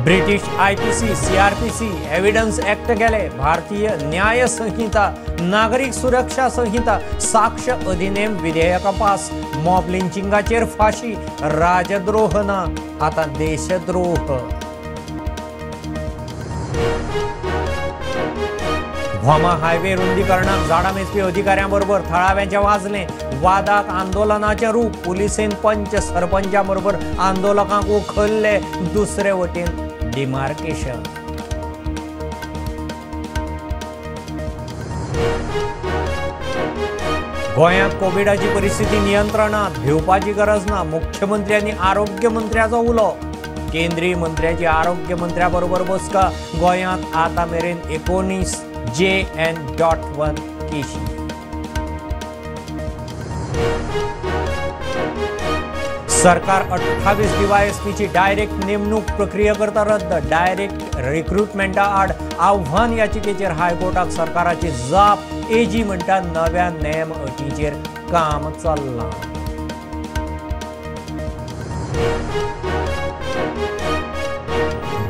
British IPC, CrPC, evidence act गेले. भारतीय न्याय संहिता, नागरीक सुरक्षा संहिता, साक्ष अधिनेम विधेयकां पास. मॉब लिंचिंगाचेर फाशी, राजद्रोह ना आतां देशद्रोह. भोमा हायवे रुंदीकरणाक झाडां मेजपी अधिकाऱ्यां बरोबर थळाव्यांचें वाजलें. वादाक आंदोलनाचें रूप. पुलिसेन पंच सरपंचा बरोबर आंदोलकांक उखल्ले. दुसरे वटेन डिमार्केशन. गोंयांत कोविडाची परिस्थिती नियंत्रणात, भिवपाची गरज ना. मुख्यमंत्री आनी आरोग्य मंत्र्याचो उलो. केंद्रीय मंत्र्याची आरोग्य मंत्र्या बरोबर बसका. गोंयांत आतां मेरेन 19 JN.1 केशी. सरकार 28 डीवायएसपीची डायरेक्ट नेमणूक प्रक्रिया करता रद्द. डायरेक्ट रिक्रुटमेंटा आड आव्हान याचिकेचेर हायकोर्टाक सरकाराची जाप. एजी म्हणटा नव्या नेम अटीचेर काम चल्लां.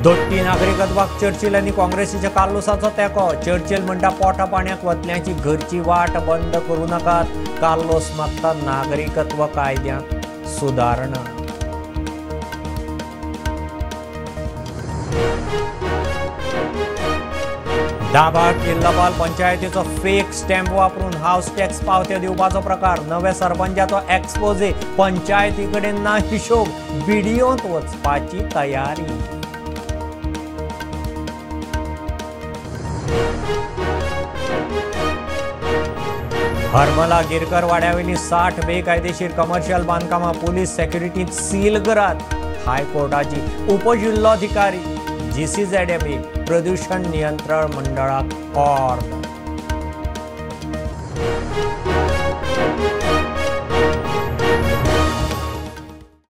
दोट्टी नागरिकत्वाक चर्चिल आनी काँग्रेसीच्या कार्लोसाचो तेंको. चर्चिल म्हणटा पोटा पाण्याक वतल्यांची घरची वाट बंद करूं नाकात. कार्लोस मागता नागरिकत्व कायद्यांत सुदारणा. दाभाड किल्लापाल पंचायतीचो फेक स्टॅम्प वापरून हावस टॅक्स पावत्यो दिवपाचो प्रकार. नव्या सरपंचाचो एक्सपोजे. पंचायती कडेन ना हिशोब. बीडीओंत वचपाची तयारी. हरमला गिरकर वाड्यावेली 60 बेकायदेशीर कमर्शियल बांदकामां पुलीस सेक्युरिटींत सील करात. हायकोर्टाची उपजिल्लोधिकारी GCZMA प्रदूषण नियंत्रण मंडळाक ऑर्द.